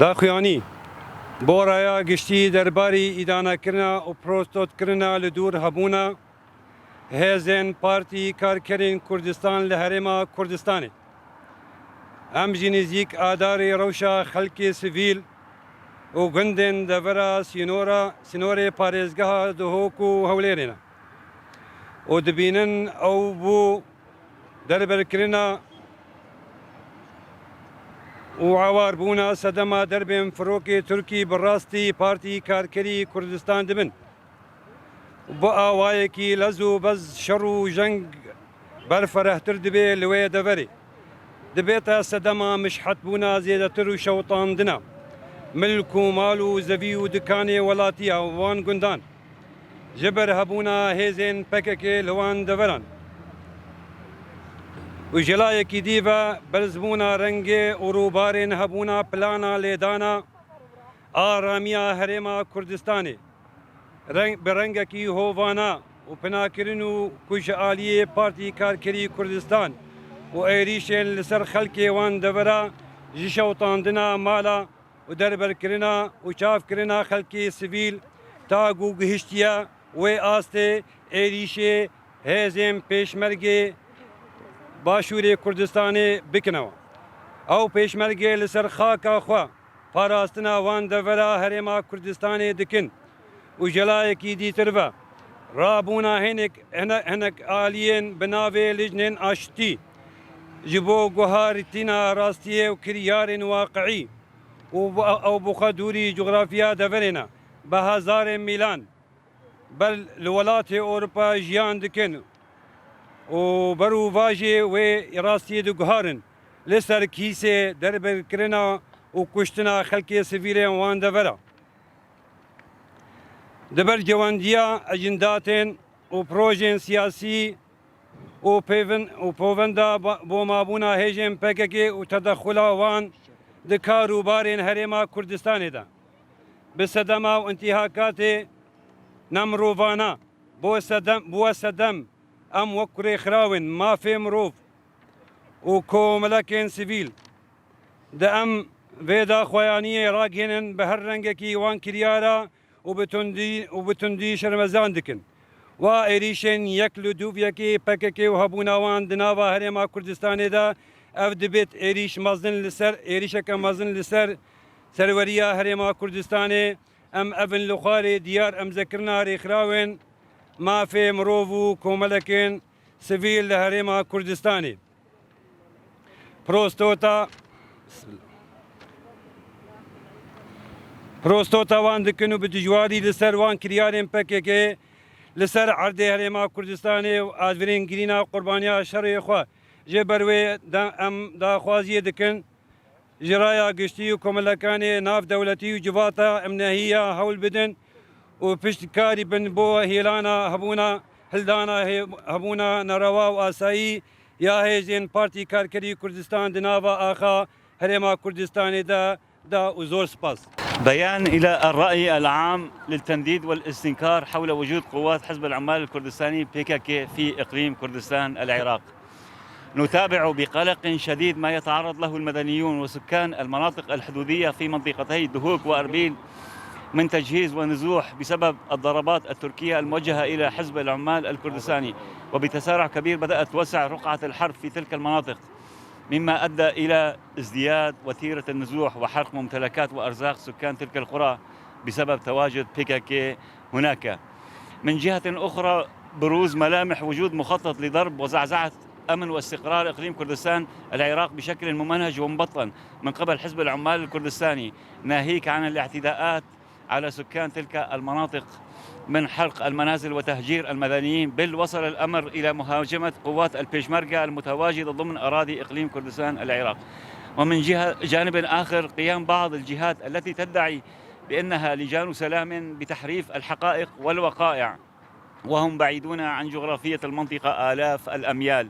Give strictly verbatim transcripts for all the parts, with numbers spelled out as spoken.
Daxuyanî, bo raya giştî derbarî îdanekirina û prostotkirina li dûr hebûna hêzên Partî Karkerên Kurdistan li Herêma Kurdistanê. Em jî nêzîk adarê rewşa xelkê sivîl û gundên devera sînora, sînorê parêzgeha Duhok û Hewlêrê ne û dibînin ew bû derberkirina û awarbûna sedema derbên firokê Tirkî bi rastî Partî Karkerî Kurdistan dibin. Bi awayekî lez û bez şer û jeng berferehtir dibe li wê deverê. Dibête sedema mişhetbûna zêdetir û şewitandina milk û mal û zevî û dikanê welatiya wan gundan. Ji ber hebûna hêzên P K K li wan deveran û ji layekî dî ve berzbûna rengê û rûbarên hebûna plana lêdana aramiya Herêma Kurdistanê reng, bi rengekî hovana û pinakirin û ku ji aliyê Partî Karkerî Kurdistan û êrîşên li ser xelkê wan devera ji şewitandina mala û derberkirina û çavkirina xelkê sivîl ta ku gihiştiye wê astê êrîşê hêzên pêşmergê Başûrê Kurdistanê bikinewa. Ew pêşmergê li ser xaka xwe parastina wan devera Herêma Kurdistanê dikin û ji layekî dîtir ve rabûna hinek, hine-, hinek aliyên bi navê lijnên aştî ji bo guhartina rastiyê û kiryarên waqiî û bi-, ew bi xwe dûrî coxrafiya deverê ne, bi hezarên mîlan ber li welatê Ewropa jiyan dikin û berûvajê wê rastiyê diguharin li ser kîsê derberkirina û kuştina xelkê sivîlên wan devera. Di berjewendiya ecindatên û projên siyasî û pêvin-, û povenda ba-, bo mabûna hêjên P K K û tedexula wan di kar û barên Herêma Kurdistanê de, bi sedema û întîhakatê nemirovana bo sedem, bûwe sedem, em wek rêxirawên mafê mirov û komelekên sivîl, di em vê daxuyaniyê ragihînin bi her rengekî wan kiryara û bi tundî, û bi tundî şermezan dikin. Wa êrîşên yek li dûv yekê P K K û hebûna wan di nava Herêma Kurdistanê de, ev dibêt êrîş mezin li ser, êrîşeke mezin li ser serweriya Herêma Kurdistanê. Em evin li xwarê diyar emzekirina rêxirawên mafê mirov û komelekên sivîl li Herêma Kurdistanê. Prostota, prostota wan dikin û bi dijwarî li ser wan kiryarên P K K li ser erdê Herêma Kurdistanê û advirên girîna qurbaniya şerê xwe. Ji ber wê de em daxwaziyê dikin ji raya giştî û komelekanê navdewletî û civata emnehî ya hewl bidin û piştkarî bin bo hêlana hebûna, hildana hê-, hebûna nerewa û asayî ya hêzên Partî Karkerî Kurdistan di nava axa Herêma Kurdistanê de da û zor spas. بيان إلى الرأي العام للتنديد والاستنكار حول وجود قوات حزب العمال الكردستاني P K K في إقليم كردستان العراق. نتابع بقلق شديد ما يتعرض له المدنيون وسكان المناطق الحدودية في منطقتي دهوك وأربيل من تجهيز ونزوح بسبب الضربات التركية الموجهة إلى حزب العمال الكردستاني، وبتسارع كبير بدأت توسع رقعة الحرب في تلك المناطق، مما أدى إلى ازدياد وتيرة النزوح وحرق ممتلكات وأرزاق سكان تلك القرى بسبب تواجد P K K هناك. من جهة أخرى، بروز ملامح وجود مخطط لضرب وزعزعة أمن واستقرار إقليم كردستان العراق بشكل ممنهج ومبطن من قبل حزب العمال الكردستاني، ناهيك عن الاعتداءات على سكان تلك المناطق من حرق المنازل وتهجير المدنيين، بل وصل الأمر إلى مهاجمة قوات البيشمركة المتواجدة ضمن أراضي إقليم كردستان العراق. ومن جهة، جانب آخر، قيام بعض الجهات التي تدعي بأنها لجان سلام بتحريف الحقائق والوقائع، وهم بعيدون عن جغرافية المنطقة آلاف الأميال،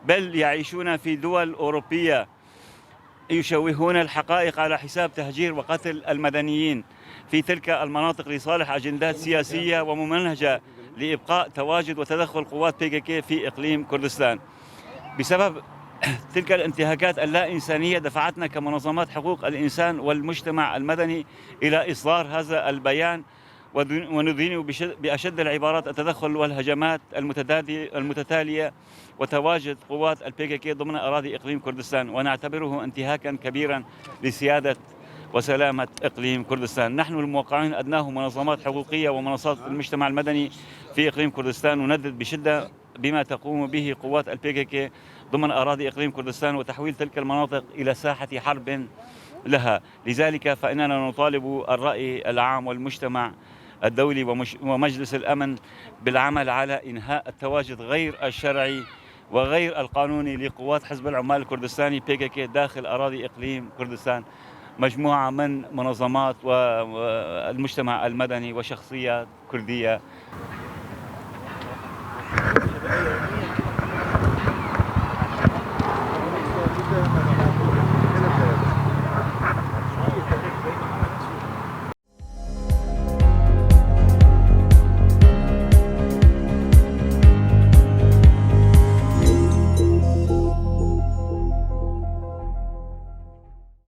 بل يعيشون في دول أوروبية يشوهون الحقائق على حساب تهجير وقتل المدنيين في تلك المناطق لصالح أجندات سياسية وممنهجة لإبقاء تواجد وتدخل قوات بي كي كي في إقليم كردستان. بسبب تلك الانتهاكات اللا إنسانية دفعتنا كمنظمات حقوق الإنسان والمجتمع المدني إلى إصدار هذا البيان، ودن-، وندين بش-، بأشد العبارات التدخل والهجمات المتدادية، المتتالية وتواجد قوات ال بي كي كي ضمن أراضي إقليم كردستان، ونعتبره انتهاكا كبيرا لسيادة وسلامة إقليم كردستان. نحن الموقعين أدناه منظمات حقوقية ومنصات المجتمع المدني في إقليم كردستان، نندد بشدة بما تقوم به قوات ال بي كي كي ضمن أراضي إقليم كردستان وتحويل تلك المناطق إلى ساحة حرب لها. لذلك فإننا نطالب الرأي العام والمجتمع الدولي ومش-، ومجلس الأمن بالعمل على إنهاء التواجد غير الشرعي وغير القانوني لقوات حزب العمال الكردستاني بي كي كي داخل أراضي إقليم كردستان. مجموعة من منظمات و-، والمجتمع المدني وشخصيات كردية